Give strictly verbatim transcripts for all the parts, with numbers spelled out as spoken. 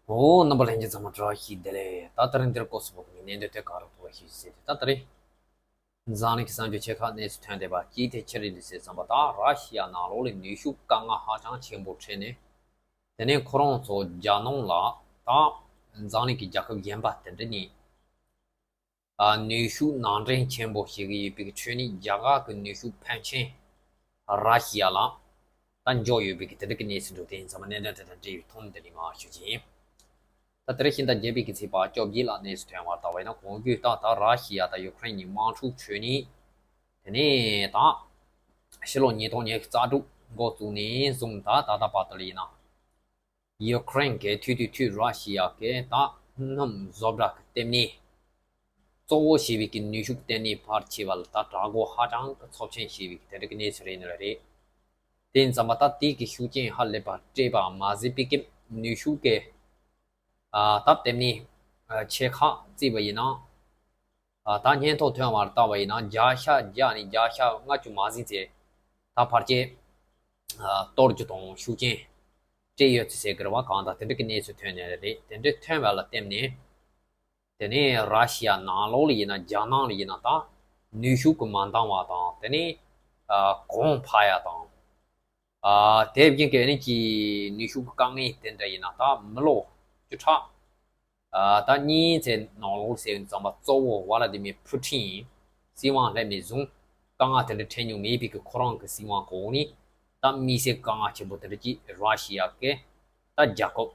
འོ། རྣམ་པ་ལྷན་རྒྱས་ཚང་མ་བཀྲ་ཤིས་བདེ་ལེགས། ད་ད་རིང་འདིར་སྐོར་སུ་བབས་ནས་གནད་དོན་དེ་ག་རུ་གཏོང་བ་ཞིག་ཟེར་ཏེ། ད་ད་རེས་འཛམ་གླིང་གི་གསར་འགྱུར་ཆེ་ཁག་གནས་ཚུལ་ཐོན་བསྡད་པ་གཅིག་དེ་ཅི་རེད་འདུག་ཟེར་ཙམ་པ། ད་ར་ཤི་ཡ་ནང་ལོགས་ལ་ནུས་ཤུགས་དཀའ་ངལ་ཧ་ཅང་ཆེན་པོ་འཕྲད་ནས། དེ་ནས་ཁོ་རང་ཚོ་རྒྱ་ནང་ལ། ད་འཛམ་གླིང་གི་རྒྱལ་ཁབ་གཞན་པ་དེ་འདྲ་ནས། ཨ། ནུས་ཤུགས་ནང་འདྲེན་ཆེན་པོ་བྱེད་ཀྱི་ཡོད་པའི་ཁྲོད་ནས། རྒྱ་གར་གྱི་ནུས་ཤུགས་ཕོན་ཆེན་ར་ཤི་ཡ་ལ་ད་འཇོག་ཡོད་པའི་དེ་འདྲ་གི་གནས་ཚུལ་འདུག་དེ་ཡིན་ཙང་མ་གནད་དོན་དེ་དང་འབྲེལ་བའི་ཐོག་ནས་འདི་ནས་མར་ཞུ་རྒྱུ་ཡིན། ད་དེ་རིང་ཕྱི་ཟླ་བརྒྱད་པའི་གི་ཚེས་པ་བཅོ་བརྒྱད་ལ་གནས་ཚུལ་ཐོན་བར་བལྟས་པ་ཡིན་ན། གོང་དུ་ད་ད་ར་ཤི་ཡ་དང་ཡུ་ཀེ་རེན་གཉིས་དམག་འཁྲུག་བྱས་ནས། དེ་ནས་ད་ཕྱི་ལོ་ཉིས་སྟོང་ཉི་ཤུ་རྩ་དྲུག་འགོ་བཙུགས་ནས་བཟུང་ད་ད་ལྟ་བར་དུ་ལ་ཡིན་ན། ཡུ་ཀེ་རེན་གྱིས་ཐུག་དུས་ཐུག་ར་ཤི་ཡ་གིས་ད་སྣུམ་བཟོ་གྲྭ་གི་ལྟེ་གནས་གཙོ་བོ་བྱས་པའི་གི་ནུས་ཤུགས་ལྟེ་གནས་ཕར་ཕྱེ་བ་ལ་ད་དྲག་རྒོལ་ཧ་ཅང་གི་ཚབས་ཆེན་བྱས་པའི་གི་དེ་འདྲ་གི་གནས་ཚུལ་རེད་ནི་རེད། དེ་ཡིན་ཙང་མ་ད་དེ་གི་ཤུགས་རྐྱེན་ཧ་ལས་པ་སྤྲད་པ་མ་ཟད་པའི་གི་ནུས་ཤུགས་གི། ཨ། ད་ལྟེ་གནས། ཨ། ཆེ་ཁག་བརྩིས་པ་ཡིན་ན། ཨ། ད་སྙན་ཐོ་ཐོན་བར་བལྟས་པ་ཡིན་ན་བརྒྱ་ཆ་བརྒྱ་ནས་བརྒྱ་ཆ་ལྔ་བཅུ་མ་ཟིན་ཙམ་ད་ཕལ་ཆེར། ཨ། གཏོར་རྒྱུ་དང་ཤུགས་རྐྱེན་སྤྲད་ཡོད་ཚུལ་ཟེར་གི་རེད་བ། གང་ལྟར་དེ་འདྲ་གི་གནས་ཚུལ་ཐོན་ནས་རེད། དེ་འདྲ་ཐོན་པ་ལ་བརྟེན་ནས། དེ་ནས་ར་ཤི་ཡ་ནང་ལོགས་ལ་ཡིན་ན་རྒྱ་ནང་ལ་ཡིན་ན་ད་ནུས་ཤུགས་ཀྱི་མ་འདང་བ་དང་། དེ་ནས། ཨ། གོང་འཕར་ཡ་དང་། ཨ། དེ་བཞིན་གྱི་ཨ་ནི་ཀྱི་ནུས་ཤུགས་ཀྱི་དཀའ་ངལ་དེ་འདྲ་ཡིན་ན་ད་མི་ལོ་བཅུ་ཕྲག་ཨ། ད་གཉིས་ཙམ་ནང་ལོགས་ཟེར་ཙམ་པ་གཙོ་བོ་ཝ་ལ་དི་མིར་ཕུ་ཊིན་སྲིད་དབང་སླེབས་ནས་བཟུང་དཀའ་ངལ་དེ་འདྲ་འཕྲད་མྱོང་མེད་པའི་གི་ཁོ་རང་གི་སྲིད་དབང་གི་འོག་ནས་ད་དམིགས་བསལ་དཀའ་ངལ་ཆེན་པོ་དེ་འདྲ་ཅིག་ར་ཤི་ཡ་གི་ད་རྒྱལ་ཁབ་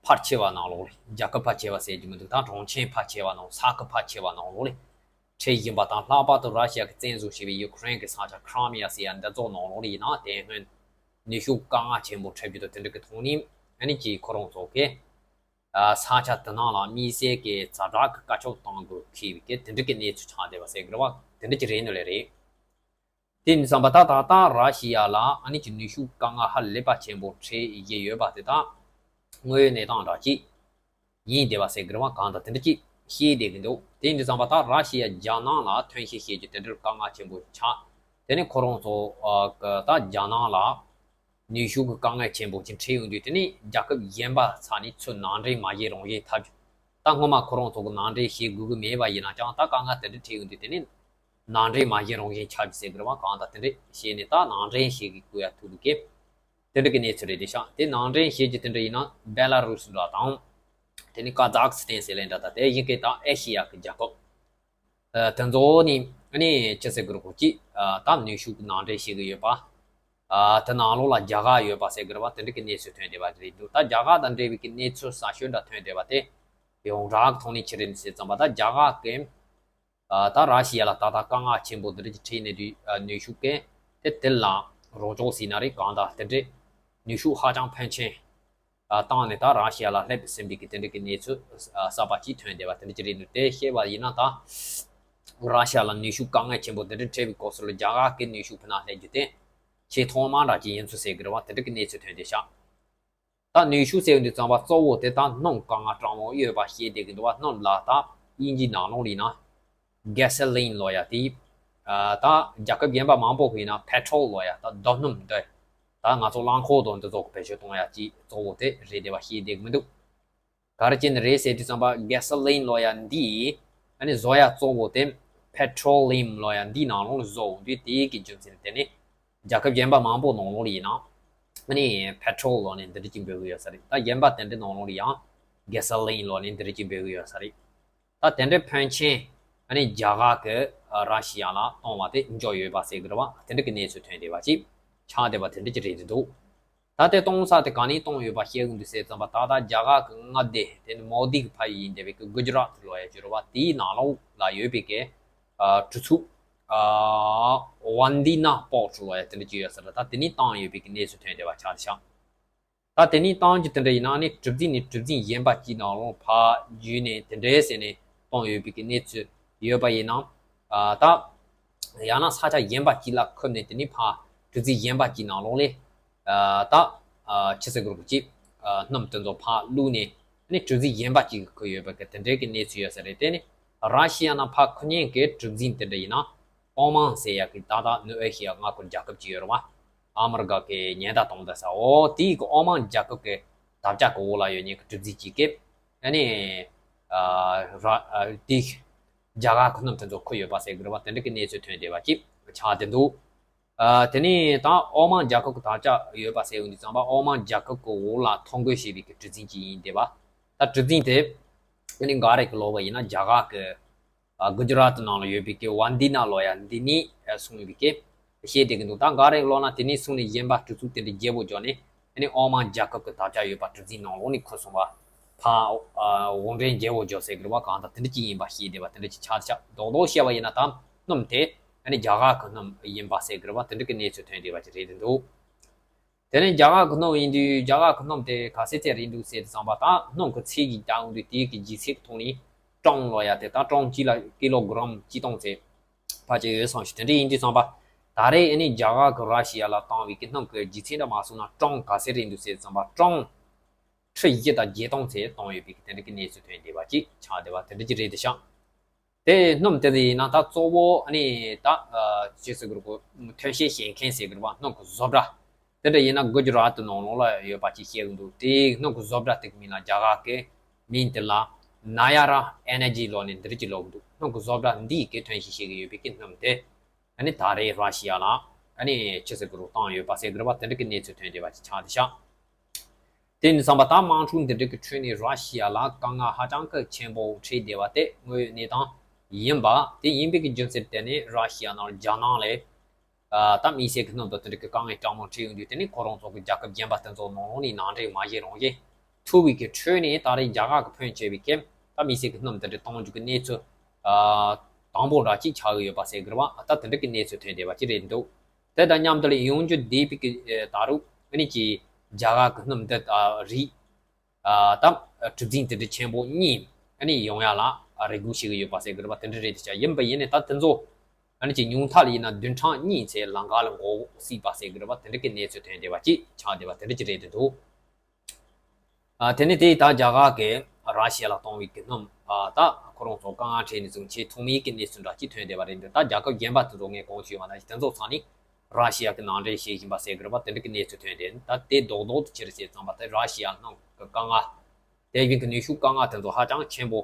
ཕལ་ཆེ་བ་ནང་ལོགས་ལ། རྒྱལ་ཁབ་ཕལ་ཆེ་བ་ཟེར་རྒྱུ་མི་འདུག་ད་གྲོང་ཁྱེར་ཕལ་ཆེ་བ་ནང་། ས་ཁུལ་ཕལ་ཆེ་བ་ནང་ལོགས་ལ་འཕྲད་བཞིན་པ་དང་། ལྷག་པར་དུ་ར་ཤི་ཡ་གིས་བཙན་བཟུང་བྱས་པའི་ཡུ་ཀེ་རེན་གྱི་ས་ཆ་ཁི་རི་མི་ཡ་ཟེར་ཡ་འདི་ཚོ་ནང་ལོགས་ལ་ཡིན་ན་དེ་སྔོན་ནུས་ཤུགས་དཀའ་ངལ་ཆེན་པོ་འཕྲད་རྒྱུ་དང་། དེ་འདྲ་གི་ཐོག་ནས་ཨ་ནི་ཀྱི་ཁོ་རང་ཚོ་གི། ཨ། ས་ཆ་དེ་ནང་ལ་དམིགས་བསལ་གྱི་ཛ་དྲག་གི་བཀའ་ཁྱབ་གཏོང་དགོས་ཁེལ་བའི་གི་དེ་འདྲ་གི་གནས་ཚུལ་ཆགས་བསྡད་པ་ཟེར་གི་རེད་བ། དེ་འདྲ་ཅིག་རེད་ནི་ལས་རེད། དེ་ཡིན་ཙང་པ་ད་ད་ལྟ་ར་ཤི་ཡ་ལ་ཨ་ནི་ཀྱི་ནུས་ཤུགས་དཀའ་ངལ་ཧ་ལས་པ་ཆེན་པོ་འཕྲད་བཞིན་ཡོད་པ་དེ་ད་དངོས་ཡོད་གནས་སྟངས་འདྲ་ཅིག་ཡིན་བསྡད་པ་ཟེར་གི་རེད་བ། གང་ལྟར་དེ་འདྲ་ཅིག་བཤད་བསྡད་གི་འདུག་དེ་ཡིན་ཙང་པ་ད་ར་ཤི་ཡ་རྒྱ་ནང་ལ་ཐོན་སྐྱེད་བྱེད་རྒྱུ་དེ་འདྲར་དཀའ་ངལ་ཆེན་པོ་ཆགས། དེ་ནས་ཁོ་རང་ཚོ། ཨ། གི་ད་རྒྱ་ནང་ལ་ནུས་ཤུགས་ཀྱི་དཀའ་ངལ་ཆེན་པོ་ཅིག་འཕྲད་ཡོང་དུས། དེ་ནས་རྒྱལ་ཁབ་གཞན་པ་ཚོ་ནས་ཚུར་ནང་འདྲེན་མ་བྱས་རང་བཞིན་ཐབས། ད་སྔོན་མ་ཁོ་རང་ཚོ་གི་ནང་འདྲེན་བྱེད་དགོས་ཀྱི་མེད་པ་ཡིན་ན་ཀྱང་། ད་དཀའ་ངལ་དེ་འདྲ་འཕྲད་ཡོང་དུས་དེ་ནས་ནང་འདྲེན་མ་བྱས་རང་བཞིན་ཆགས་རྒྱུ་ཟེར་གི་རེད་བ། གང་ལྟར་དེ་འདྲ་བྱས་ནས་ད་ནང་འདྲེན་བྱེད་དགོས་ཡ་ཐུག་གི། དེ་འདྲ་གི་གནས་ཚུལ་རེད་དེ་ཤག་དེ་ནང་འདྲེན་བྱེད་རྒྱུ་དེ་འདྲ་ཡིན་ན་བེ་ལ་རུ་སི་འདྲ་དང་། དེ་ནས་ཀ་ཛག་སི་ཐན་ཟེར་ལེ་འདྲ་དང་། དེ་བཞིན་གྱི་ད་ཨེ་ཤི་ཡ་གི་རྒྱལ་ཁབ། ཨ། དེ་ཚོ་ནི་ཨ་ནི་ཅི་ཟེར་གི་རེད་གོ་ཅིག་ཨ། ད་ནུས་ཤུགས་ནང་འདྲེན་བྱེད་ཀྱི་ཡོད་པ། ཨ། དེ་ནང་ལོགས་ལ་རྒྱ་གར་ཡོད་པ་ཟེར་གི་རེད་བ། དེ་འདྲ་གི་གནས་ཚུལ་ཐོན་བསྡད་པ་རེད་འདུག་ད་རྒྱ་གར་དང་འབྲེལ་བའི་གི་གནས་ཚུལ་གསར་ཤོས་འདྲ་ཐོན་བསྡད་པ་དེ་ཡོངས་གྲགས་ཐོག་ནས་ཅི་རེད་ཟེར་ཙམ་པ། ད་རྒྱ་གར་གི། ཨ། ད་ར་ཤི་ཡ་ལ་ད་ལྟ་དཀའ་ངལ་ཆེན་པོ་འདི་འདྲ་ཅིག་འཕྲད་ནས་དུས། ཨ། ནུས་ཤུགས་གི་དེ་དེ་ལ་རོགས་ཚོགས་ཟེར་ན་རེད། གང་ལྟར་དེ་འདྲའི་ནུས་ཤུགས་ཧ་ཅང་ཕོན་ཆེན། ཨ། བཏང་ནས་ད་ར་ཤི་ཡ་ལ་སླེབས་ཟིན་པའི་གི་དེ་འདྲ་གི་གནས་ཚུལ། ཨ། གསར་པ་ཅིག་ཐོན་བསྡད་པ་དེ་འདྲ་ཅིག་རེད་འདུག་དེ་བཤད་པ་ཡིན་ན་ད་ར་ཤི་ཡ་ལ་ནུས་ཤུགས་དཀའ་ངལ་ཆེན་པོ་འདི་འདྲ་འཕྲད་པའི་སྐབས་སུ་ལ་རྒྱ་གར་གི་ནུས་ཤུགས་ཕུ་ན་སླེབས་རྒྱུ་དེ་ཆེས་ཐོག་མ་འདྲ་ཅིག་ཡིན་ཚུལ་ཟེར་གི་རེད་བ། དེ་འདྲ་གི་གནས་ཚུལ་ཐོན་བསྡད་ཤག་ད་ནུས་ཤུགས་ཟེར་བའི་དུས་ཙམ་པ་གཙོ་བོ་དེ་ད་སྣུམ་དཀའ་ངལ་དྲང་མོ་ཡོད་པ་བཤད་བསྡད་གི་འདུག་བ། སྣུམ་ལ་ད་དབྱིན་ཇིའི་ནང་ལོགས་ལ་ཡིན་ན་གེ་སི་ལིན་ལབ་ཡ་དེ། ཨ། ད་རྒྱལ་ཁབ་གཞན་པ་མང་པོ་གི་ཡིན་ན་པེ་ཊྲོལ་ལབ་ཡ། ད་རྡོ་སྣུམ་འདི་ད་ང་ཚོ་རླངས་འཁོར་དང་འདི་ཚོ་གི་བེད་སྤྱོད་གཏོང་ཡ་ཅིག་གཙོ་བོ་དེ་རེད་བསྡད་པ་བཤད་བསྡད་གི་མི་འདུག་ག་རེ་བྱས་ནས་རེད་ཟེར་དུས་ཙམ་པ་གེ་སི་ལིན་ལབ་ཡ་འདི་ཨ་ནི་བཟོ་ཡ་གཙོ་བོ་དེ་པེ་ཊྲོ་ལི་ཡམ་ལབ་ཡ་འདིའི་ནང་ལོགས་ལ་བཟོ་འོང་དུས། དེའི་གི་རྒྱུ་མཚན་དེ་ནི་རྒྱལ་ཁབ་གཞན་པ་མང་པོ་ནང་ལོགས་ལ་ཡིན་ན་ཨ་ནི་པེ་ཊྲོལ་ལབ་ནས་འདི་འདྲ་ཅིག་འབོད་གི་ཡོད་ས་རེད། ད་གཞན་པ་དེ་འདྲའི་ནང་ལོགས་ལ་ཡང་གེ་སི་ལིན་ལབ་ནས་འདི་འདྲ་ཅིག་འབོད་གི་ཡོད་ས་རེད། ད་དེ་འདྲའི་ཕོན་ཆེན་ཨ་ནི་རྒྱ་གར་གི་ར་ཤི་ཡ་ལ་གཏོང་བ་དེ་འཇོག་ཡོད་པ་ཟེར་གི་རེད་བ། དེ་འདྲ་གི་གནས་ཚུལ་ཐོན་བསྡད་པ་ཅིག་ཆགས་བསྡད་པ་དེ་འདྲ་ཅིག་རེད་འདུག་ད་དེ་གཏོང་ས་དེ་ག་ནས་གཏོང་ཡོད་པ་བཤད་གི་འདུག་ཟེར་ཙམ་པ། ད་ལྟ་རྒྱ་གར་གི་མངའ་སྡེ་དེ་ནི་མོ་དི་གི་ཕ་ཡུལ་ཡིན་བསྡད་པའི་གི་གུ་ཇི་རཱཏ་ལབ་ཡ་ཅིག་ཡོད་རེད་བ། དེའི་ནང་ལོགས་ལ་ཡོད་པའི་གི་ཨ་གྲུ་ཚུགས། ཨ། ཝན་དི་ན་པོར་ཊི་ལབ་ཡ་དེ་འདྲ་ཅིག་ཡོད་ས་རེད། ད་དེ་ནས་བཏང་ཡོད་པའི་གི་གནས་ཚུལ་ཐོན་བསྡད་པ་ཆགས་བསྡད་ཤག་ད་དེ་ནས་བཏང་རྒྱུ་དེ་འདྲ་ཡིན་ན་ནི་གྲུ་གཟིངས་ནས་གྲུ་གཟིངས་གཞན་པ་ཅིག་ནང་ལོགས་ཕར་བརྒྱུད་ནས་དེ་འདྲ་ཟེར་ནས་བཏང་ཡོད་པའི་གི་གནས་ཚུལ་ཡོད་པ་ཡིན་ན། ཨ། ད་ཡང་ན་ས་ཆ་གཞན་པ་ཅིག་ལ་ཁུར་ནས་དེ་ནས་ཕར་གྲུ་གཟིངས་གཞན་པ་ཅིག་ནང་ལོགས་ལ། ཨ། ད་ཨ་ཆི་ཟེར་དགོས་རེད་གོ་ཅིག་ཨ། སྣུམ་དེ་ཚོ་ཕར་བླུགས་ནས་ནི་གྲུ་གཟིངས་གཞན་པ་ཅིག་གི་ཁུར་ཡོད་པའི་གི་དེ་འདྲའི་གི་གནས་ཚུལ་ཡོད་ས་རེད། དེ་ནི་ར་ཤི་ཡ་ནང་ཕར་ཁུར་མཁན་གི་གྲུ་གཟིངས་དེ་འདྲ་ཡིན་ན། ཨོ་མན་ཟེར་ཡ་གི་ད་ལྟ་ནུབ་ཨེ་ཤི་ཡ་མངའ་ཁུལ་རྒྱལ་ཁབ་ཅིག་ཡོད་རེད་བ། ཨ་མི་རི་ཀ་གི་ཉེན་བརྡ་གཏོང་བསྡད་ས། འོ་དེའི་གི་ཨོ་མན་རྒྱལ་ཁབ་ཀྱི་ དར་ལྕོག་གི་འོག་ལ་ཡོད་མཁན་གྱི་གྲུ་གཟིངས་གཅིག་གིས་ཨ་ནི་ཨ་ར་ཨ་དེ་རྒྱ་གར་གྱི་སྣུམ་དེ་ཚོ་ཁུར་ཡོད་པ་ཟེར་གི་རེད་པ། དེ་འདྲ་གི་གནས་ཚུལ་ཐོན་བསྡད་པ་ཅིག་ཆགས་བསྡད་འདུག་ཨ་དེ་ནས་ད་ཨོ་མན་རྒྱལ་ཁབ་ཀྱི་དར་ལྕོག་ཡོད་པ་ཟེར་ཡོང་དུས་ཙམ་པ། ཨོ་མན་རྒྱལ་ཁབ་ཀྱི་འོག་ལ་ཐོ་འགོད་བྱས་པའི་གི་གྲུ་གཟིངས་ཅིག་ཡིན་བསྡད་པ། ད་གྲུ་གཟིངས་དེ་ཨ་ནི་འགའ་རེ་གིས་ལབ་པ་ཡིན་ན་རྒྱ་གར་གྱི་ཨ་གུ་ཇི་རཱ་ཏི་ནང་ལ་ཡོད་པའི་གི་ཝན་དི་ན་ལོ་ཡ་འདི་ནས་ཨ་སོང་བའི་གི་བཤད་བསྡད་ཀྱི་འདུག་ད་འགའ་རེ་ལབ་ན་དེ་ནས་སོང་ནས་གཞན་པ་གྲུ་གཟིངས་དེ་འདྲ་བརྗེ་པོ་བརྒྱབ་ནས་ཨ་ནི་ཨོ་མན་རྒྱལ་ཁབ་ཀྱི་དར་ལྕོག་ཡོད་པ་གྲུ་གཟིངས་ནང་ལོགས་ནས་ཁུར་སོང་བ། ཕར་ཨ་དབོར་འདྲེན་བརྗེ་པོ་བརྒྱབ་ཟེར་གི་རེད་པ། གང་ལྟར་དེ་འདྲ་ཅིག་ཡིན་པ་བཤད་བསྡད་པ་དེ་འདྲ་ཅིག་ཆགས་ཆགས། རྡོག་རྡོག་བཤད་པ་ཡིན་ན་ད་སྣུམ་དེ་ཨ་ནི་རྒྱ་གར་གྱི་སྣུམ་ཡིན་པ་ཟེར་གི་རེད་པ། དེ་འདྲ་གི་གནས་ཚུལ་ཐོན་བསྡད་པ་ཅིག་རེད་འདུག་དེ་ནས་རྒྱ་གར་གྱི་སྣུམ་ཡིན་དུས་རྒྱ་གར་གྱི་སྣུམ་དེ་ག་ཚད་ཚད་རེད་འདུག་ཟེར་དུས་ཙམ་པ། ད་སྣུམ་གྱི་ཚད་ཀྱི་ལྟ་འོང་དུས་དེའི་གི་ལྗིད་ཚད་ཀྱི་ཐོག་ནས་ཀྲོང་ལབ་ཡ་དེ། ད་ཀྲོང་གཅིག་ལ་ཀི་ལོ་གྲམ་གཅིག་སྟོང་ཙམ་ཕལ་ཆེར་ཡོད་བསམ་ཞིག་དེ་འདྲ་ཡིན་དུས་ཙམ་པ། ད་རེས་ཨ་ནི་རྒྱ་གར་གྱིས་ར་ཤི་ཡ་ལ་བཏང་བའི་གི་སྣུམ་གྱི་ལྗིད་ཚད་འདྲ་མ་སོང་ན་ཀྲོང་ག་ཚད་རེད་འདུག་ཟེར་དུས་ཙམ་པ། ཀྲོང་ཁྲི་བཞི་དང་བརྒྱད་སྟོང་ཙམ་བཏང་ཡོད་པའི་གི་དེ་འདྲ་གི་གནས་ཚུལ་ཐོན་བསྡད་པ་ཅིག་ཆགས་བསྡད་པ་དེ་འདྲ་ཅིག་རེད་དེ་ཤག་དེ་སྣུམ་དེ་ཚོ་ཡིན་ན་ད་གཙོ་བོ་ཨ་ནི་ད་ཨ་ཅི་ཟེར་དགོས་རེད་གོ། ཐོན་སྐྱེད་བྱེད་མཁན་ཟེར་དགོས་རེད་པ། སྣུམ་གྱི་བཟོ་གྲྭ་དེ་འདྲ་ཡིན་ན་གུ་ཇི་རཱ་ཏི་ནང་ལོགས་ལ་ཡོད་པ་ཅིག་བཤད་གི་འདུག་དེའི་སྣུམ་གྱི་བཟོ་གྲྭ་དེ་གི་མིང་ལ་རྒྱ་གར་གྱི་མིང་དེ་ལ་ནཱ་ཡ་ར་ཨེ་ནར་ཇི་ལབ་ནས་འདི་འདྲ་ཅིག་ལབ་གི་འདུག་སྣུམ་གྱི་བཟོ་གྲྭ་འདིས་གི་ཐོན་སྐྱེད་བྱེད་ཀྱི་ཡོད་པའི་གི་སྣུམ་དེ་ཨ་ནི་ད་རེས་ར་ཤི་ཡ་ལ་ཨ་ནི་ཅི་ཟེར་དགོས་རེད། བཏང་ཡོད་པ་ཟེར་གི་རེད་པ། དེ་འདྲ་གི་གནས་ཚུལ་ཐོན་བསྡད་པ་ཅིག་ཆགས་བསྡད་ཤག་དེ་ཡིན་དུས་ཙམ་པ་ད་དམག་འཁྲུག་འདི་འདྲ་གི་ཁྲོད་ནས་ར་ཤི་ཡ་ལ་དཀའ་ངལ་ཧ་ཅང་གི་ཆེན་པོ་འཕྲད་བསྡད་པ་དེ་དངོས་ཡོད་གནས་སྟངས་ཡིན་པ། དེ་ཡིན་པའི་གི་རྒྱུ་མཚན་དེ་ནི་ར་ཤི་ཡ་ནང་རྒྱ་ནག་ལས་ཨ་ད་དམིགས་བསལ་གི་སྣུམ་དང་དེ་འདྲ་གི་དཀའ་ངལ་དྲག་མོ་འཕྲད་ཡོང་དུས། དེ་ནི་ཁོ་རང་ཚོ་གི་རྒྱལ་ཁབ་གཞན་པ་དེ་ཚོ་ནང་ལོགས་ནས་ནང་འདྲེན་མ་བྱེད་རང་བྱེད་ཐུབ་པའི་གི་ཁྲོད་ནས་ད་རེས་རྒྱ་གར་གི་ཕོན་ཆེ་བའི་གི་ད་དམིགས་བསལ་གི་སྣུམ་དེ་འདྲ་གཏོང་རྒྱུ་གི་གནས་ཚུལ་ཨ་དང་པོ་འདྲ་ཅིག་ཆགས་ཀྱི་ཡོད་པ་ཟེར་གི་རེད་པ། ད་དེ་འདྲ་གི་གནས་ཚུལ་ཐོན་བསྡད་པ་ཅིག་རེད་འདུག་དེ་དང་མཉམ་དུ་ལ་ཡོང་རྒྱུ་བསྡད་པའི་གི་ཨེ་ད་རུང་ཨ་ནི་ཅིག་རྒྱ་གར་གི་སྣུམ་འདི་ཨ་རིགས་ཨ་ད་གྲུ་གཟིངས་དེ་འདྲ་ཆེན་པོ་གཉིས་ཨ་ནི་ཡོང་ཡ་ལ་ཨ་རེ་སྒུག་བྱེད་ཀྱི་ཡོད་པ་ཟེར་གི་རེད་པ། དེ་འདྲ་རེད་དེ་ཤག་ཡིན་པ་ཡིན་ནའི་ད་དེ་ཚོ་ཨ་ནི་ཅིག་ཉུང་མཐའ་ལ་ཡིན་ན་བདུན་ཕྲག་གཉིས་ཙམ་ལམ་ཁ་ལ་འགོར་སྲིད་པ་ཟེར་གི་རེད་པ། དེ་འདྲ་གི་གནས་ཚུལ་ཐོན་བསྡད་པ་ཅིག་ཆགས་བསྡད་པ་དེ་འདྲ་ཅིག་རེད་དེ་འདུག་ཨ་དེ་ནས་དེ་ད་རྒྱ་གར་གྱིས་ར་ཤི་ཡ་ལ་གཏོང་བའི་གི་སྣུམ་ཨ་ད་ཁོ་རང་ཚོ་དཀའ་ངལ་འཕྲད་ནས་བཟུང་བྱས་ཐོག་མའི་གི་གནས་ཚུལ་འདྲ་ཅིག་ཐོན་བསྡད་པ་རེད་འདུག་ད་རྒྱལ་ཁབ་གཞན་པ་དེ་ཚོ་ངས་གོང་ཞུས་པ་ནང་བཞིན་དེ་ཚོ་ཚང་ནས་ར་ཤི་ཡ་གི་ནང་འདྲེན་བྱེད་བཞིན་པ་ཟེར་གི་རེད་པ། དེ་འདྲ་གི་གནས་ཚུལ་ཐོན་བསྡད། ད་དེ་རྡོག་རྡོག་ཏུ་ཕྱིར་བཤད་ཙམ་པ་དེ་ར་ཤི་ཡ་ནང་གི་དཀའ་ངལ་དེ་བཞིན་གི་ནུས་ཤུགས་དཀའ་ངལ་དེ་ཚོ་ཧ་ཅང་ཆེན་པོ་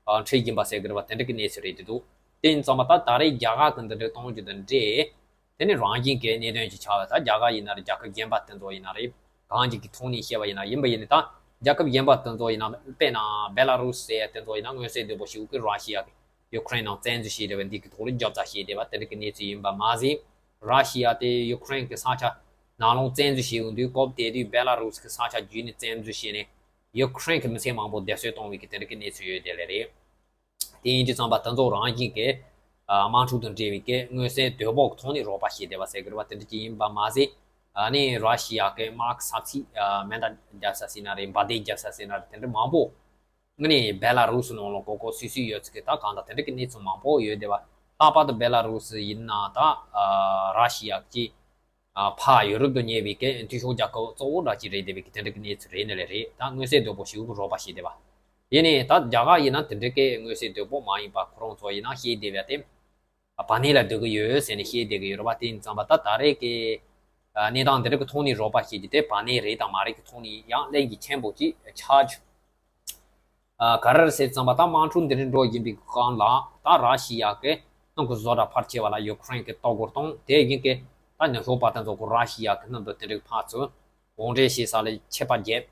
ཨ་འཕྲད་བཞིན་པ་ཟེར་གི་རེད་པ། དེ་འདྲ་གི་གནས་ཚུལ་རེད་དེ་འདུག་དེ་ཡིན་ཙམ་པ་ད་ད་རེས་རྒྱ་གར་གི་འདི་འདྲ་གཏོང་རྒྱུ་དང་འབྲེལ། དེ་ནི་རང་བཞིན་གྱི་གནད་དོན་ཅིག་ཆགས་པ། ད་རྒྱ་གར་ཡིན་ན་རེད། རྒྱལ་ཁབ་གཞན་པ་དེ་ཚོ་ཡིན་ན་རེད། གང་ཅིག་གི་ཐོག་ནས་བཤད་པ་ཡིན་ན། ཡིན་པ་ཡིན་ནའི་ད་རྒྱལ་ཁབ་གཞན་པ་དེ་ཚོ་ཡིན་ན། དཔེར་ན་བེ་ལ་རུ་སི་ཟེར་ཡ་དེ་ཚོ་ཡིན་ན་མངོན་གསལ་དོད་པོ་ཞིག་གིས་ར་ཤི་ཡ་གིས་ཡུ་ཁུ་རེན་ནང་བཙན་འཛུལ་བྱས་བསྡད་པ་འདི་གི་ཐོག་ལ་རྒྱབ་རྩ་བྱས་བསྡད་པ་དེ་འདྲ་གི་གནས་ཚུལ་ཡིན་པ་མ་ཟད། ར་ཤི་ཡ་དེ་ཡུ་ཁུ་རེན་གི་ས་ཆ་ནང་ལོགས་བཙན་འཛུལ་བྱས་ཡོང་དུས་སྐབས་དེ་དུས་བེ་ལ་རུ་སི་གི་ས་ཆ་བརྒྱུད་ནས་བཙན་འཛུལ་བྱས་ནས་ཡུ་ཁུ་རེན་གི་མི་སེར་མང་པོ་བསྡད་གསོད་གཏོང་བའི་གི་དེ་འདྲ་གི་གནས་ཚུལ་ཡོད་དེ་ལས་རེད། དེ་ཡིན་དུས་ཙམ་པ་དེ་ཚོ་རང་བཞིན་གྱི་ཨ་དམག་འཁྲུག་དང་འབྲེལ་བའི་གི་མངོན་གསལ་དོད་པོ་གི་ཐོག་ནས་རོགས་པ་བྱས་བསྡད་པ་ཟེར་གི་རེད་པ། དེ་འདྲ་ཅིག་ཡིན་པ་མ་ཟད། ཨ་ནི་ར་ཤི་ཡ་གི་དམག་གི་ས་ཚིགས་ཨ་མེ་མདའ་རྒྱབ་ས་ཟེར་ན་རེད། འབར་མདེལ་རྒྱབ་ས་ཟེར་ན་རེད། དེ་འདྲ་མང་པོ་ཨ་ནི་བེ་ལ་རུ་སི་ནང་ལ་གོ་གོ་སུད་སུད་ཡོད་ཚད་ཀྱི་ད་གང་ལྟར་དེ་འདྲ་གི་གནས་ཚུལ་མང་པོ་ཡོད་བསྡད་པ། ལྷག་པར་དུ་བེ་ལ་རུ་སི་ཡིན་ན་ད་ཨ་ར་ཤི་ཡ་གི་ཨ་ཕར་ཡུ་རོབ་ཏུ་ཉེ་བའི་གི་འཐུས་ཤོར་རྒྱལ་ཁབ་གཙོ་བོ་འདྲ་ཅིག་རེད་བསྡད་པའི་གི་དེ་འདྲ་གི་གནས་ཚུལ་རེད་ནི་ལས་རེད། ད་མངོན་གསལ་དོད་པོ་ཞིག་གི་རོགས་པ་བྱས་བསྡད་པ། ཡིན་ནའི་ད་རྒྱ་གར་ཡིན་ན་དེ་འདྲ་གི་མངོན་གསལ་དོད་པོ་མ་ཡིན་པ། ཁོ་རང་ཚོ་ཡིན་ན་བཤད་བསྡད་པ་དེ་བར་གནས་ལ་སྡོད་གི་ཡོད་ཟེར་ནས་བཤད་བསྡད་གི་ཡོད་རེད་པ། དེ་ཡིན་ཙམ་པ་ད་ད་རེས་ཀྱི་ཨ་གནས་སྟངས་འདི་འདྲ་གི་ཐོག་ནས་རོགས་པ་བྱེད་རྒྱུ་དེ་བར་གནས་རེད་དང་མ་རེད་ཀྱི་ཐོག་ནས་ཡང་གླེང་རྒྱུ་ཆེན་པོ་ཅིག་ཆགས་རྒྱུ། ཨ་ག་རེ་རེད་ཟེར་ཙམ་པ་ད་དམག་འཁྲུག་འདི་འདྲ་འགྲོ་བཞིན་པའི་སྒང་ལ་ད་ར་ཤི་ཡ་གི་སྣུམ་གྱི་བཟོ་གྲྭ་ཕལ་ཆེ་བ་ལ་ཡུ་ཁུ་རེན་གྱིས་གཏོར་རྒོལ་བཏང་། དེ་བཞིན་གྱི་ད་ནུབ་ཕྱོགས་པ་དེ་ཚོ་གིས་ར་ཤི་ཡ་གི་སྣུམ་དེ་འདྲ་ཕར་ཚུར་དབོར་འདྲེན་བྱེད་ས་ལ་ཆད་པ་བརྒྱབ།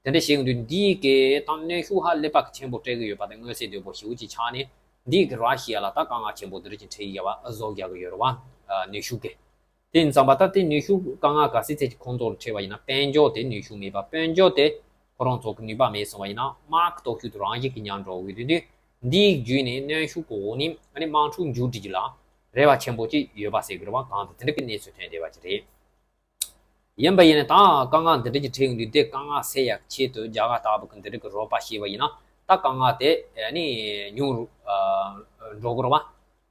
དེ་འདྲ་བྱེད་ཡོང་དུས་འདིའི་གི་ད་གནོན་ཤུགས་ཧ་ལས་པ་གི་ཆེན་པོ་སྤྲད་གི་ཡོད་པ་དེ་མངོན་གསལ་དོད་པོ་ཞེ་པོ་ཅིག་ཆགས་ནས། འདིའི་གི་ར་ཤི་ཡ་ལ་ད་དཀའ་ངལ་ཆེན་པོ་འདི་འདྲ་ཅིག་འཕྲད་ཡོད་པ་བཟོ་རྒྱག་གི་ཡོད་རེད་པ། ཨ་གནོན་ཤུགས་ཀྱིས། དེ་ཡིན་ཙམ་པ་ད་དེ་གནོན་ཤུགས་དཀའ་ངལ་ག་ཚད་ཚད་ཅིག་ཁོང་ཚོར་འཕྲད་པ་ཡིན་ན། དཔལ་འབྱོར་དེ་གནོན་ཤུགས་མེད་པ། དཔལ་འབྱོར་དེ་ཁོ་རང་ཚོ་གི་ནུས་པ་མེད་སོང་བ་ཡིན་ན། དམག་གི་སྟོབས་ཤུགས་དེ་རང་བཞིན་གྱིས་ཉམས་འགྲོ་གི་ཡོད་དུས། འདིའི་བརྒྱུད་ནས་གནོན་ཤུགས་ཀྱི་འོག་ནས་ཨ་ནི་དམག་འཁྲུག་མཇུག་སྒྲིལ་རྒྱུ་ལ་རེ་བ་ཆེན་པོ་ཅིག་ཡོད་པ་ཟེར་གི་རེད་པ། གང་ལྟར་དེ་འདྲ་གི་གནས་ཚུལ་ཐོན་བསྡད་པ་ཅིག་རེད། ཡིན་པ་ཡིན་ནའི་ད་དཀའ་ངལ་འདི་འདྲ་ཅིག་འཕྲད་ཡོང་དུས། དེ་དཀའ་ངལ་སེལ་ཡག་ཆེད་དུ་རྒྱ་གར་ལྟ་བུ་གི་འདི་འདྲ་གི་རོགས་པ་བྱས་པ་ཡིན་ན། ད་དཀའ་ངལ་དེ་ཨ་ནི་ཉུང་རུ་ཨ་འགྲོ་གི་རེད་པ།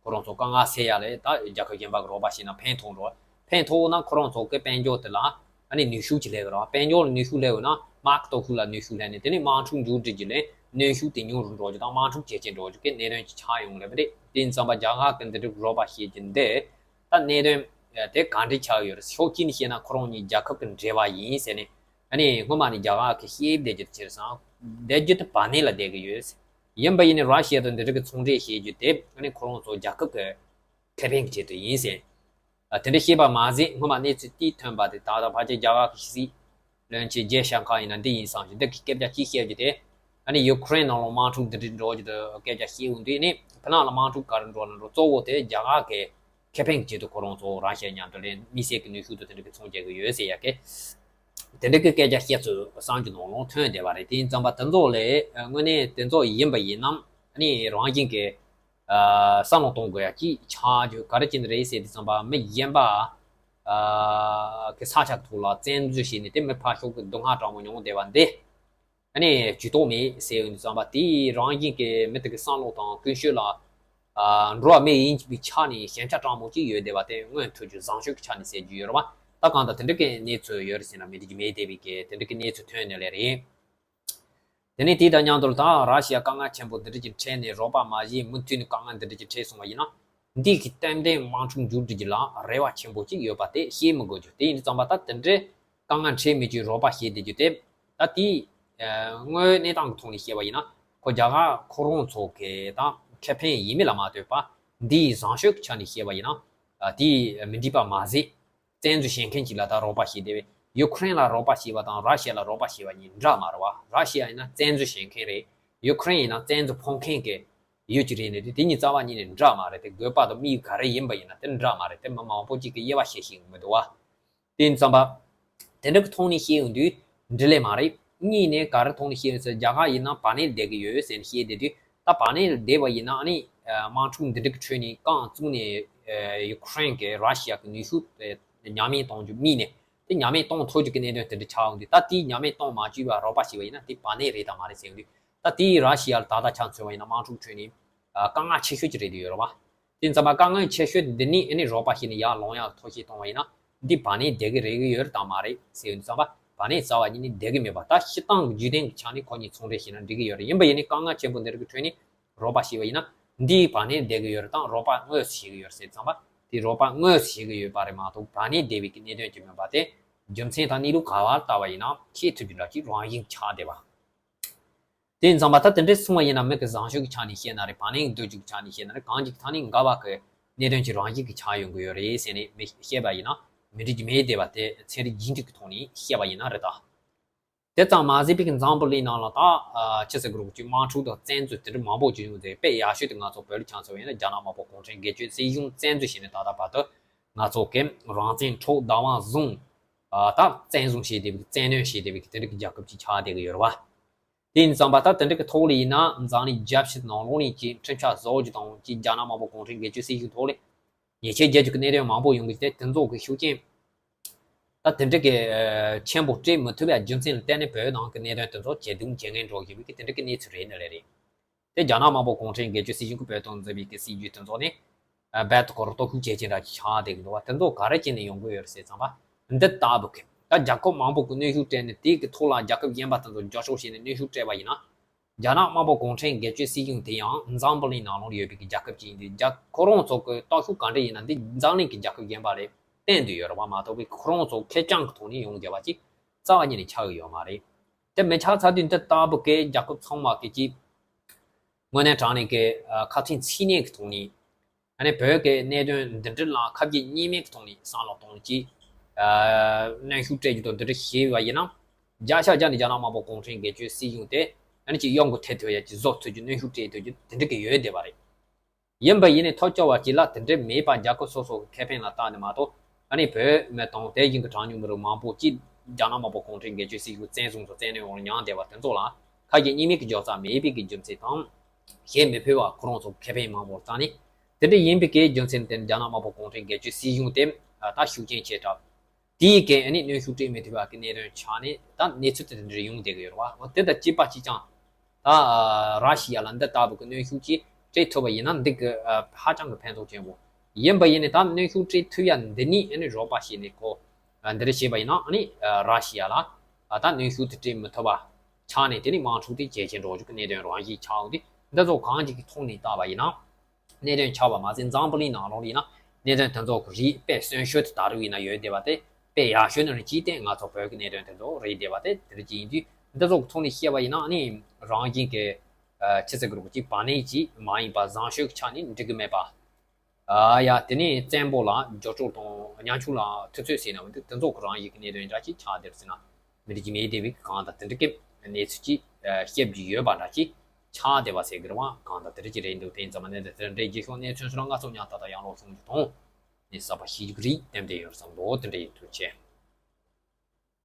ཁོ་རང་ཚོ་དཀའ་ངལ་སེལ་ཡག་ལ་ད་རྒྱལ་ཁབ་གཞན་པ་གི་རོགས་པ་བྱས་ན་ཕན་ཐོགས་འགྲོ། ཕན་ཐོགས་ན་ཁོ་རང་ཚོ་གི་དཔལ་འབྱོར་དེ་ལ་ཨ་ནི་ནུས་ཤུགས་ཅིག་སླེབས་ཀྱི་རེད་པ། དཔལ་འབྱོར་ལ་ནུས་ཤུགས་སླེབས་ཡོད་ན་དམག་གི་སྟོབས་ཤུགས་ལ་ནུས་ཤུགས་སླེབས་ནས། དེ་ནས་དམག་འཁྲུག་མཇུག་སྒྲིལ་རྒྱུ་ལ་གནོན་ཤུགས་དེ་ཉུང་རུ་འགྲོ་རྒྱུ་དང་། དམག་འཁྲུག་ཇེ་ཆེར་འགྲོ་རྒྱུ་གི་གནད་དོན་ཅིག་ཆགས་ཡོང་ལབ་པ་རེད། དེ་ཡིན་ཙམ་པ་རྒྱ་གར་གི་འདི་འདྲ་རོགས་པ་བྱེད་རྒྱུ་འདི་ད་གནད་དོན་དེ་ག་འདྲ་ཆགས་ཡོད་རེད། ཕྱོགས་གཅིག་ནས་བཤད་ན་ཁོ་རང་གཉིས་རྒྱལ་ཁབ་ཀྱི་འབྲེལ་བ་ཡིན་ཟེར་ནས་ ཨ་ནི་སྔོན་མ་ནས་རྒྱ་གར་གྱིས་བཤད་བསྡད་རྒྱུ་དེ་བྱས་ཙང་། བསྡད་རྒྱུ་དེ་བར་གནས་ལ་བསྡད་ཀྱི་ཡོད། ཡིན་པ་ཡིན་ནའི་ར་ཤི་ཡ་དང་འདི་འདྲ་གི་ཚོང་འབྲེལ་བྱེད་རྒྱུ་དེ་ཨ་ནི་ཁོ་རང་ཚོ་རྒྱལ་ཁབ་ཀྱི་ཁེ་ཕན་གྱི་ཆེད་དུ་ཡིན་ཟེར། ཨ། དེ་འདྲ་བཤད་པ་མ་ཟད། སྔོན་མ་གནས་ཚུལ་དེ་ཐོན་པ་དེ། ད་ལྟ་ཕལ་ཆེར་རྒྱ་གར་གྱི་ཕྱི་སྲིད་བློན་ཆེན་ཇེ་ཤང་ཀར་ཡིན་ན་འདི་ཡིན་བསམ་ཞིང་། འདི་གི་སྐད་ཆ་གཅིག་བཤད་རྒྱུ་དེ། ཨ་ནི་ཡུ་ཀེ་རེན་ནང་ལ་དམག་འཁྲུག་འདི་འདྲ་འགྲོ་རྒྱུ་དེ་སྐད་ཆ་བཤད་འོང་དུས་ནི། ཕི་ནང་ལ་དམག་འཁྲུག་ག་རེ་འགྲོ་ན་འགྲོ། གཙོ་བོ་དེ་རྒྱ་གར་གྱི་ཁེ་ཕན་གྱི་ཆེད་དུ་ཁོ་རང་ཚོ་ར་ཤི་ཡ་མཉམ་དུ་ལས་དམིགས་བསལ་གྱི་ནུས་ཤུགས་དང་དེ་འདྲ་གི་ཚོང་རྒྱག་གི་ཡོད་ཟེར་ཡ་གི་དེ་འདྲ་གི་སྐད་ཆ་བཤད་ཚུལ་གསར་འགྱུར་ནང་ལ་ཐོན་བསྡད་པ་རེད། དེ་ཡིན་ཙམ་པ་དེ་ཚོ་ལས། ཨ། དངོས་གནས་དེ་ཚོ་ཡིན་པ་ཡིན་ནམ། ཨ་ནི་རང་བཞིན་གྱི་ཨ། བསམ་བློ་གཏོང་དགོས་ཡ་གཅིག་ཆགས་རྒྱུ་ག་རེ་ཅིག་རེད་ཟེར་དུས་ཙམ་པ། མི་གཞན་པ་ཨ་གི་ས་ཆ་ཐོག་ལ་བཙན་འཛུལ་བྱས་ནས་དེ་མི་ཕར་ཕྱོགས་ཀྱི་སྡུག་བསྔལ་དྲག་མོ་མྱོང་བསྡད་པ་འདི། ཨ་ནི་ཇུས་གཏོགས་མེད་ཟེར་དུས་ཙམ་པ། དེ་རང་བཞིན་གྱི་མི་དེ་གི་བསམ་བློ་དང་ཀུན་སྤྱོད་ལ། ཨ། འགྲོ་བ་མི་ཡིན་པའི་ཆ་ནས་ཞན་ཆ་དྲག་མོ་ཅིག་ཡོད་བསྡད་པ་དེ་མངོན་ཐུབ་རྒྱུ། བཟང་སྤྱོད་ཀྱི་ཆ་ནས་ཟེར་རྒྱུ་ཡོད་རེད་པ། ད་གང་ལྟར་དེ་འདྲ་གི་གནས་ཚུལ་ཡོད་རེད་ཟེར་ན་མི་འགྲིག་རྒྱུ་མེད་བསྡད་པའི་གི་དེ་འདྲ་གི་གནས་ཚུལ་ཐོན་ནས་ལས་རེད། དེ་ནས་དེ་དང་མཉམ་དུ་ད་ར་ཤི་ཡ་དཀའ་ངལ་ཆེན་པོ་འདི་འདྲ་ཅིག་འཕྲད་ནས། རོགས་པ་མ་བྱས། མུ་མཐུད་ནས་དཀའ་ངལ་འདི་འདྲ་ཅིག་འཕྲད་སོང་བ་ཡིན་ན། འདི་གི་ཏན་ཏན་དམག་འཁྲུག་མཇུག་སྒྲིལ་རྒྱུ་ལ་རེ་བ་ཆེན་པོ་ཅིག་ཡོད་པ་དེ་བཤད་མི་དགོས་རྒྱུ། དེ་ཡིན་ཙམ་པ་ད་དེ་འདྲའི་དཀའ་ངལ་འཕྲད་མེད་ཀྱི་རོགས་པ་བྱས་བསྡད་རྒྱུ་དེ། ད་དེའི་དངོས་ཡོད་གནས་སྟངས་ཀྱི་ཐོག་ནས་བཤད་པ་ཡིན་ན། ཁོ་རྒྱ་གར་ཁོ་རང་ཚོ་གི་ད་ཁེ་ཕན་ཡིན་མིན་ལ་མ་ལྟོས་པ། འདིའི་བཟང་སྤྱོད་ཀྱི་ཆ་ནས་བཤད་པ་ཡིན་ན། ཨ། དེའི་མི་འགྲིག་པ་མ་ཟད། བཙན་འཛུལ་བྱེད་མཁན་གཅིག་ལ་ད་རོགས་པ་བྱས་བསྡད་པས། ཡུ་ཀེ་རེན་ལ་རོགས་པ་བྱས་པ་དང་ར་ཤི་ཡ་ལ་རོགས་པ་བྱས་པ་གཉིས་འདྲ་མ་རེད་པ། ར་ཤི་ཡ་ཡིན་ན་བཙན་འཛུལ་བྱེད་མཁན་རེད། ཡུ་ཀེ་རེན་ཡིན་ན་བཙན་འཛུལ་ཕོག་མཁན་གྱི་ཡུལ་གཅིག་རེད་ནས། དེ་དེ་གཉིས་རྩ་བ་ཉིད་ནས་འདྲ་མ་རེད། དེ་དགོས་པ་དང་དམིགས་ཡུལ་ག་རེ་ཡིན་པ་ཡིན་ན་དེ་འདྲ་མ་རེད། དེ་མི་མང་པོ་གཅིག་གིས་དབྱེ་བ་ཕྱེ་ཤེས་ཀྱི་མི་འདུག་པ། དེ་ཡིན་ཙམ་པ། དེ་འདྲ་གི་ཐོག་ནས་བཤད་ཡོང་དུས་འགྲིག་ལེ་མ་རེད། གཉིས་ནས་ག་རེ་ཐོག་ནས་བཤད་ཡོང་ཟེར། རྒྱ་གར་ཡིན་ན་བར་གནས་བསྡད་ཀྱི་ཡོད་ཟེར་ནས་བཤད་བསྡད་དུས། ད་བར་གནས་བསྡད་པ་ཡིན་ན་ཨ་ནི་དམག་འཁྲུག་འདི་འདྲ་གི་ཁྲོད་ནས་རྐང་བཙུགས་ནས་ཡུ་ཀེ་རེན་གྱིས་ར་ཤི་ཡ་གི་ནུས་ཤུགས་དེ་ཉམས་ལེན་གཏོང་རྒྱུ་དམིགས་ནས། དེ་ཉམས་ལེན་གཏོང་ཐུབ་རྒྱུ་གི་གནད་དོན་དེ་འདྲ་ཆགས་ཡོང་དུས། ད་དེའི་ཉམས་ལེན་གཏོང་མ་བཅུག་པར་རོགས་པ་བྱས་པ་ཡིན་ན་དེ་བར་གནས་རེད་དམ་མ་རེད་ཟེར་ཡོང་དུས། ད་དེའི་ར་ཤི་ཡ་ལ་ད་ལྟ་ཆ་མཚོན་པ་ཡིན་ན་དམག་འཁྲུག་ཁྲོད་ནས་དཀའ་ངལ་ཆེ་ཤོས་ཅིག་རེད་དེ་ཡོད་རེད་པ། དེ་ཡིན་ཙམ་པ་དཀའ་ངལ་ཆེ་ཤོས་འདི་ནི་ཨ་ནི་རོགས་པ་བྱས་ནས་ཡར་ལོངས་ཡག་ཐབས་ཤེས་གཏོང་བ་ཡིན་ན། འདི་བར་གནས་བསྡད་ཀྱི་རེད་ཀྱི་ཡོད་རེད་དམ་མ་རེད་ཟེར་ཡོང་དུས་ཙམ་པ། བར་གནས་རྩ་བ་ཉིད་ནས་བསྡད་ཀྱི་མེད་པ། ད་སྤྱིར་བཏང་གི་རྒྱུན་ལྡན་གྱི་ཆ་ནས་ཁོ་གཉིས་ཚོང་འབྲེལ་བྱས་ན་འགྲིག་གི་ཡོད་རེད། ཡིན་པ་ཡིན་ནའི་དཀའ་ངལ་ཆེན་པོ་འདི་རིགས་ཀྱི་ཁྲོད་ནས་རོགས་པ་བྱས་པ་ཡིན་ན། འདིའི་བར་གནས་བསྡད་ཀྱི་ཡོད་རེད་དང་། རོགས་པ་དངོས་སུ་བྱེད་ཀྱི་ཡོད་རེད་ཟེར་དུས་ཙམ་པ། དེ་རོགས་པ་དངོས་སུ་བྱེད་ཀྱི་ཡོད་པ་རེད་མ་གཏོགས་བར་གནས་བསྡད་པའི་གི་གནད་དོན་ཅིག་མིན་པ་དེ་རྒྱུ་མཚན་དང་གནས་ལུགས་ག་པར་ལྟ་བ་ཡིན་ན་ཤེས་ཐུབ་རྒྱུ་འདྲ་ཅིག་རང་བཞིན་ཆགས་བསྡད་པ། དེ་ཡིན་ཙམ་པ་ད་དེ་འདྲའི་གསུངས་པ་ཡིན་ན། མི་གི་བཟང་སྤྱོད་ཀྱི་ཆ་ནས་བཤད་ན་རེད། བར་གནས་ཀྱི་སྡོད་རྒྱུ་གི་ཆ་ནས་བཤད་ན་རེད། གང་ཅིག་ཐ་སྙད་འགལ་བ་གི་གནད་དོན་གྱི་རང་བཞིན་གྱི་ཆགས་ཡོང་གི་ཡོད་རེད་ཟེར་ནས་མི་བཤད་པ་ཡིན་ན་མི་འགྲིག་རྒྱུ་མེད་བསྡད་པ་དེ་ཚན་རིག་རྒྱུན་མཐུད་ཀྱི་ཐོག་ནས་བཤད་པ་ཡིན་ན་རེད་ད། དེ་ཙམ་མ་ཟད་པའི་གི་འཛམ་བུ་གླིང་ནང་ལ་ད་ཨ་ཅི་ཟེར་དགོས་རེད། དམག་འཁྲུག་དང་བཙན་འཛུལ་དེ་འདྲ་མང་པོ་བྱུང་ཡོད་རེད། དཔེ་ཡག་ཤོས་དེ་ང་ཚོ་བོད་ལ་ཆ་མཚོན་པ་ཡིན་ན་རྒྱ་ནག་དམར་པོ་གུང་ཁྲན་སྒེར་གཅོད་སྲིད་གཞུང་བཙན་འཛུལ་བྱས་ནས་ད་ལྟ་བར་དུ་ང་ཚོ་གི་རང་བཙན་འཕྲོག་བདག་དབང་བཟུང་། ཨ། ད་བཙན་བཟུང་བྱས་བསྡད་པའི་བཙན་གནོན་བྱས་བསྡད་པའི་དེ་འདྲ་གི་རྒྱལ་ཁབ་ཅིག་ཆགས་བསྡད་ཀྱི་ཡོད་རེད་པ། དེ་ཡིན་ཙམ་པ་ད་དེ་འདྲ་གི་ཐོག་ལ་ཡིན་ན་འཛམ་གླིང་རྒྱལ་སྤྱི་ནང་ལོགས་ནས་ཀྱི་ཁྲིམས་འཆར་བཟོ་རྒྱུ་དང་ཀྱི་རྒྱ་ནག་དམར་པོ་གུང་ཁྲན་སྒེར་གཅོད་སྲིད་གཞུང་ཐོག་ལ་ཉེས་ཆད་རྒྱག་རྒྱུ་གི་གནད་དོན་མང་པོ་ཡོང་གི། དེ་དེ་ཚོ་གི་ཤུགས་རྐྱེན་ད་དེ་འདྲ་གི་ཆེན་པོ་སྤྲད་མི་ཐུབ་པའི་རྒྱུ་མཚན་ལ་བརྟེན་ནས་བོད་ནང་གི་གནད་དོན་དེ་ཚོ་ཇེ་སྡུག་ཇེ་ངན་འགྲོ་བཞིན་པའི་གི་དེ་འདྲ་གི་གནས་ཚུལ་རེད་ནི་ལས་རེད། དེ་རྒྱ་ནག་དམར་པོ་གུང་ཁྲན་སྒེར་གཅོད་སྲིད་གཞུང་གིས་བོད་དུ་མཛད་པའི་གི་སྲིད་ཇུས་དེ་ཚོ་ནི། ཨ། རྦད་དེ་ཁོ་རང་སྟོབས་ཤུགས་ཇེ་ཆེ་འདྲ་ཅིག་ཆགས་བསྡད་ཀྱི་འདུག་པ། དེ་ཚོ་ག་རེ་བྱས་ནས་ཡོང་གི་ཡོད་རེད་ཟེར་ཙམ་པ། འདི་ལྟ་བུ་གི་ད་རྒྱལ་ཁབ་མང་པོ་གི་གནོན་ཤུགས་སྤྲད་ནས། དེ་གི་ཐོག་ལ་རྒྱལ་ཁབ་གཞན་པ་དེ་ཚོ་འཇོག་ཆོག་བྱས་ནས་གནོན་ཤུགས་སྤྲད་པ་ཡིན་ན། རྒྱ་ནག་དམར་པོ་གུང་ཁྲན་སྒེར་གཅོད་སྲིད་གཞུང་དེ་ཡང་འཛམ་བུ་གླིང་ནང་ལོགས་ཡོད་པའི་གི་རྒྱལ་ཁབ་ཅིག་ཡིན་དུས། རྒྱ་ཁོ་རང་ཚོ་གི་སྟོབས་ཤུགས་ག་འདྲ་ཡིན་ན་འདི་འཛམ་གླིང་གི་རྒྱལ་ཁབ་གཞན་པ་ལས་བརྟན་དུ་ཡོད་རེད་པ། མ་གཏོགས་པའི་ཁོ་རང་ཚོ་ཁེར་རྐྱང་གི་ཐོག་ནས་ཡོང་བསྡད་པ་ཅིག་རྩ་བ་ཉིད་ནས་ཆགས་ཀྱི་ཡོད་མ་རེད། དེ་མི་ཆགས་ཚར་དུས་འདི་ལྟ་བུ་གི་རྒྱལ་ཁབ་ཚང་མ་གི་ཅིག་དངོས་གནས་དྲང་གནས་ཀྱི་ཨ་ཁ་ཚིག་མཚིག་གནས་ཀྱི་ཐོག་ནས། ཨ་ནི་བོད་ཀྱི་གནད་དོན་འདི་འདྲ་ལ་ཁ་གྱེས་གཉིས་མེད་ཀྱི་ཐོག་ནས་བསམ་བློ་གཏོང་ཅིག་ཨ་གནོན་ཤུགས་སྤྲད་རྒྱུ་དང་འདི་འདྲ་བྱས་པ་ཡིན་ན། བརྒྱ་ཆ་བརྒྱ་ནས་རྒྱ་ནག་དམར་པོ་གུང་ཁྲན་སྒེར་གཅོད་སྲིད་གཞུང་དེ་ཨ་ནི་ཅིག་གཡོ་འགུལ་ཐེབས་ཐུབ་ཡ་ཅིག་བཟོ་ཐུབ་རྒྱུ། གནོན་ཤུགས་སྤྲད་ཐུབ་རྒྱུ་དེ་འདྲ་གི་ཡོད་བསྡད་པ་རེད། ཡིན་པ་ཡིན་ནའི་ཐབས་སྐྱོ་བ་ཅིག་ལ་དེ་འདྲ་མེད་པ། རྒྱལ་ཁབ་སོ་སོ་གི་ཁེ་ཕན་ལ་བལྟས་ནས་མ་གཏོགས། ཨ་ནི་བོད་མི་དང་དེ་བཞིན་གྱི་གྲངས་ཉུང་མི་རིགས་མང་པོ་ཅིག་རྒྱ་ནག་དམར་པོ་གུང་ཁྲན་སྒེར་གཅོད་སྲིད་གཞུང་བཙན་བཟུང་དང་བཙན་གནོན་འོག་ལ་མྱངས་བསྡད་པ་དེ་ཚོ་ལ་ཁ་གྱེས་གཉིས་མེད་ཀྱི་འཇོག་རྩ་མེད་པའི་གི་རྒྱུ་མཚན་དང་། བྱེད་མི་ཕོད་པ་ཁོ་རང་ཚོ་ཁེ་ཕན་མང་པོ་བཏང་ནས། དེ་འདྲ་ཡིན་པའི་གི་རྒྱུ་མཚན་དེ་རྒྱ་ནག་དམར་པོ་གུང་ཁྲན་སྒེར་གཅོད་སྲིད་གཞུང་དེ་ད་ཤུགས་རྐྱེན་ཆེ་དྲགས། དེའི་གི་ཨ་ནི་གནོན་ཤུགས་སྤྲད་མི་ཐུབ་པ་གི་གནད་དོན་ཆགས་ནས་ད་གནས་ཚུལ་དེ་འདྲ་ཡོང་བསྡད་ཀྱི་ཡོད་རེད་པ། འོ་དེ་དང་གཅིག་པ་གཅིག་རྐྱང་། ད་ཨ་ར་ཤི་ཡ་ལ་འདི་ལྟ་བུ་གི་གནོན་ཤུགས་ཅིག་སྤྲད་ཐུབ་པ་ཡིན་ན་འདི་གི་ཨ་ཧ་ཅང་གི་ཕན་ཐོགས་ཆེན་པོ། ཡིན་པ་ཡིན་ནའི་ད་གནོན་ཤུགས་སྤྲད་ཐུབ་ཡ་འདི་ནི་ཨ་ནི་རོགས་པ་བྱས་ནས་ཁོ་ཨ་འདི་འདྲ་བྱས་པ་ཡིན་ན། ཨ་ནི་ཨ་ར་ཤི་ཡ་ལ་ཨ་ད་གནོན་ཤུགས་དེ་སྤྲད་མི་ཐུབ་པ་ཆགས་ནས། དེ་ནི་དམག་འཁྲུག་དེ་ཇེ་ཆེ་འགྲོ་རྒྱུ་གི་གནད་དོན་རང་བཞིན་ཆགས་འོང་དུས། འདི་ཚོ་གང་ཅིག་གི་ཐོག་ནས་བལྟས་པ་ཡིན་ན། གནད་དོན་ཆགས་པ་མ་ཟད། འཛམ་བུ་གླིང་ནང་ལོགས་ཡིན་ན་གནད་དོན་དེ་ཚོ་གི་རིགས་དཔེ་གསོན་ཤོས་དེ་ད་རུང་ཡིན་ན་ཡོད་བསྡད་པ་དེ་ དཔེ་ཡག་ཤོས་ནི་ཅིག་སྟེ། ང་ཚོ་བོད་ཀྱི་གནད་དོན་དེ་ཚོ་རེད་བསྡད་པ་དེ་དེ་འདྲ་ཅིག་ཡིན་དུས། འདི་ཚོ་གི་ཐོག་ནས་བཤད་པ་ཡིན་ན་ནི་རང་བཞིན་གྱི་ཨ་ཆི་ཟེར་གི་རེད། ཅིག་བར་གནས་ཅིག་མ་ཡིན་པ་བཟང་ཤོས་ཀྱི་ཆ་ནས་འགྲིག་གི་མེད་པ། ཨ་ཡ། དེ་ནས་བཙན་པོ་ལ་རྒྱབ་སྐྱོར་དང་བརྙས་བཅོས་ལ་ཐུབ་ཚོད་ཟེར་ན་འདི་དེ་ཚོ་གི་རང་བཞིན་གྱི་གནད་དོན་འདྲ་ཅིག་ཆགས་བསྡད་ཟེར་ན་མི་འགྲིག་གི་མེད་བསྡད་པའི་གང་ལྟར་དེ་འདྲ་གི་གནས་ཚུལ་ཅིག་ཨ་བཤད་ཀྱི་ཡོད་པ་འདྲ་ཅིག་ཆགས་བསྡད་པ་ཟེར་གི་རེད་པ། གང་ལྟར་དེ་འདྲ་ཅིག་རེད་འདུག་དེ་ཡིན་ཙང་མ་ནས་དེ་འདྲའི་རྒྱལ་ཁབ་གནས་ཚུལ་སོགས་ལ་ང་ཚོ་ཉག་ཏག་ཏག་ཡང་ལོག་སོང་རྒྱུ་དང་། ནས་གསར་པ་ཤེས་རྒྱུ་རིགས་ཏན་ཏན་ཡོད་བསམ་འདུག་དེ་འདྲ་ཡིན། ཐུགས་རྗེ་ཆེ།